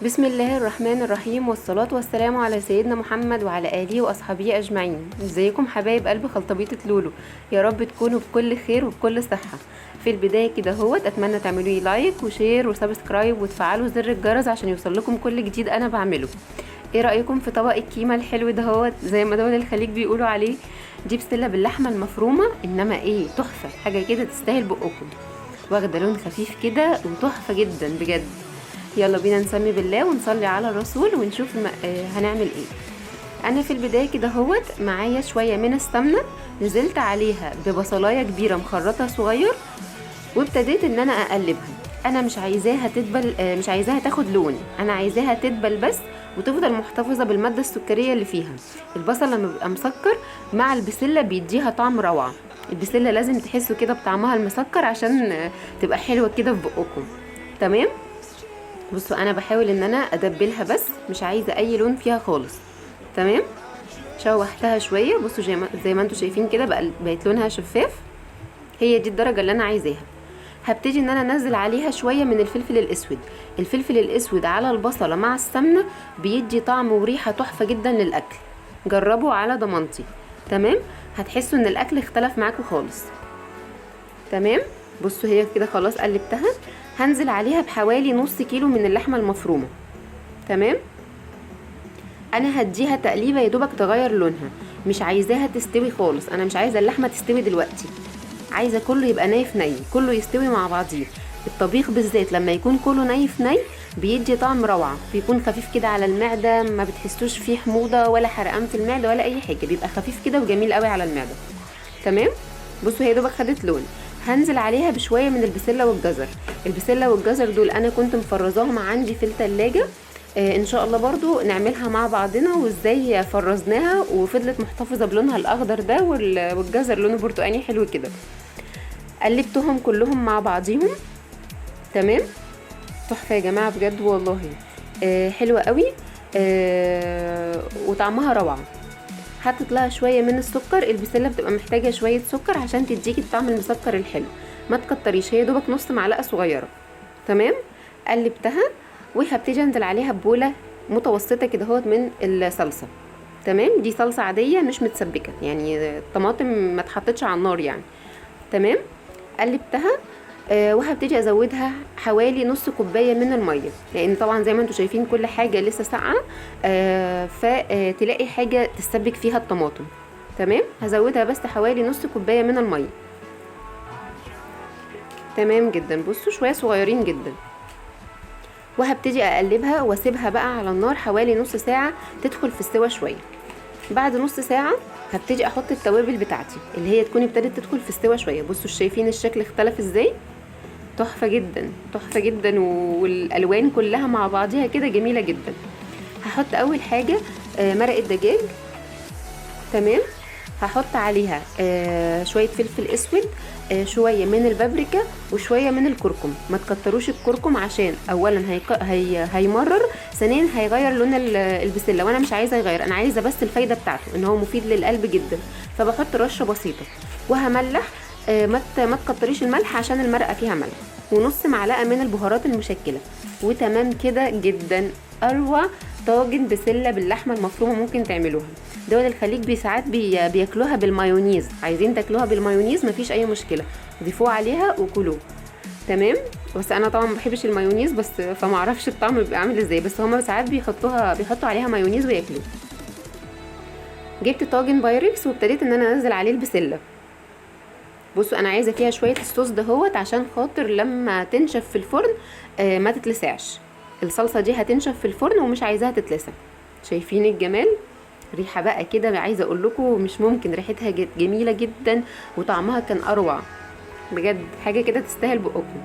بسم الله الرحمن الرحيم، والصلاة والسلام على سيدنا محمد وعلى آله وأصحابه أجمعين. ازيكم حبايب قلب خلطبيطة لولو؟ يا رب تكونوا بكل خير وبكل صحة. في البداية كده هوت أتمنى تعملوا لي like و share و subscribe وتفعلوا زر الجرس عشان يوصل لكم كل جديد أنا بعمله. ايه رأيكم في طبق الكيمة الحلو ده هوت زي ما دول الخليج بيقولوا عليه؟ دي بسلة باللحمة المفرومة، إنما ايه تحفة، حاجة كده تستاهل بقكم، واخدة لون خفيف كده وتحفة جدا بجد. يلا بينا نسمي بالله ونصلي على الرسول ونشوف هنعمل ايه. انا في البداية كده هوت معايا شوية من السمنة، نزلت عليها ببصلايه كبيرة مخرطه صغير، وابتديت ان انا اقلبها. انا مش عايزاها تدبل، مش عايزاها تاخد لون، انا عايزاها تدبل بس وتفضل محتفظة بالماده السكريه اللي فيها. البصل لما بيبقى مسكر مع البسله بيديها طعم روعه. البسله لازم تحسوا كده بطعمها المسكر عشان تبقى حلوة كده في بقكم. تمام، بصوا انا بحاول ان انا ادبلها بس مش عايزه اي لون فيها خالص. تمام، شوحتها شوية، بصوا زي ما انتم شايفين كده بقت لونها شفاف. هي دي الدرجة اللي انا عايزاها. هبتدي ان انا انزل عليها شوية من الفلفل الاسود. الفلفل الاسود على البصله مع السمنة بيدي طعم وريحه تحفة جدا للاكل، جربوا على ضمانتي. تمام، هتحسوا ان الاكل اختلف معاكم خالص. تمام، بصوا هي كده خلاص قلبتها. هنزل عليها بحوالي نص كيلو من اللحمة المفرومه. تمام، انا هديها تقليبه يا دوبك تغير لونها، مش عايزاها تستوي خالص. انا مش عايزه اللحمة تستوي دلوقتي، عايزه كله يبقى ني في ني، كله يستوي مع بعضيه. الطبيخ بالذات لما يكون كله ني في ني بيدي طعم روعه، بيكون خفيف كده على المعدة، ما بتحسوش فيه حموضه ولا حرقان في المعدة ولا اي حاجة، بيبقى خفيف كده وجميل قوي على المعدة. تمام، بصوا هي دوبك خدت لون. هنزل عليها بشوية من البسله والجزر. البسله والجزر دول انا كنت مفرزاهم عندي في التلاجة، ان شاء الله برضو نعملها مع بعضنا وازاي فرزناها وفضلت محتفظة بلونها الاخضر ده، والجزر لونه برتقاني حلو كده. قلبتهم كلهم مع بعضيهم. تمام، تحفة يا جماعة بجد والله، حلوة قوي، وطعمها روعه. حطيت لها شوية من السكر. البسله بتبقى محتاجه شوية سكر عشان تديكي الطعم المسكر الحلو، ما تكتريش، هي دوبك نص معلقه صغيرة. تمام، قلبتها وهبتدي انزل عليها ببوله متوسطه كده اهوت من الصلصه. تمام، دي صلصه عادية مش متسبكه، يعني الطماطم ما اتحطتش على النار يعني. تمام، قلبتها، وهبتدي ازودها حوالي نص كوباية من المية، لان طبعا زي ما انتم شايفين كل حاجة لسه ساقعه، فتلاقي حاجة تسبك فيها الطماطم. تمام، هزودها بس حوالي نص كوباية من المية. تمام جدا، بصوا شوية صغيرين جدا. وهبتدي اقلبها واسيبها بقى على النار حوالي نص ساعة تدخل في السوا شوية. بعد نص ساعة هبتدي احط التوابل بتاعتي اللي هي تكون ابتدت تدخل في السوا شوية. بصوا شايفين الشكل اختلف ازاي؟ تحفة جدا، تحفة جدا، والالوان كلها مع بعضيها كده جميلة جدا. هحط اول حاجة مرقه دجاج. تمام، هحط عليها شوية فلفل اسود، شوية من البابريكا وشوية من الكركم. ما تكتروش الكركم عشان اولا هيمرر، ثانيا هيغير لون البسله، وانا مش عايزه يغير، انا عايزه بس الفايدة بتاعته ان هو مفيد للقلب جدا، فبحط رشه بسيطة. وهملح، ما تكتريش الملح عشان المرقه فيها ملح، ونص معلقه من البهارات المشكلة. وتمام كده جدا. اروع طاجن بسلة باللحمه المفرومه ممكن تعملوها. دول الخليج ساعات بياكلوها بالمايونيز، عايزين تاكلوها بالمايونيز مفيش اي مشكلة، ضيفوه عليها وكلوه. تمام، بس انا طبعا ما بحبش المايونيز بس، فما اعرفش الطعم بيبقى عامل ازاي، بس هما ساعات بيحطوا عليها مايونيز وياكلوه. جبت طاجن بايركس وابتديت ان انا انزل عليه البسله. بصوا انا عايزه فيها شوية الصوص دهوت عشان خاطر لما تنشف في الفرن ما تتلسعش. الصلصه دي هتنشف في الفرن ومش عايزاها تتلسع. شايفين الجمال؟ ريحه بقى كده عايزه اقول لكم مش ممكن، ريحتها جميلة جدا وطعمها كان اروع بجد، حاجة كده تستاهل بقكم.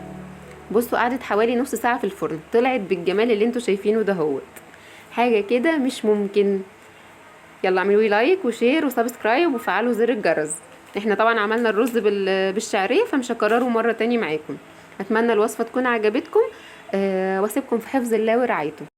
بصوا قعدت حوالي نص ساعة في الفرن، طلعت بالجمال اللي انتوا شايفينه دهوت، حاجة كده مش ممكن. يلا اعملوا لي like و share و subscribe وفعلوا زر الجرس. احنا طبعا عملنا الرز بالشعريه فمش هكرره مرة تاني معاكم. اتمنى الوصفة تكون عجبتكم، واسيبكم في حفظ الله ورعايته.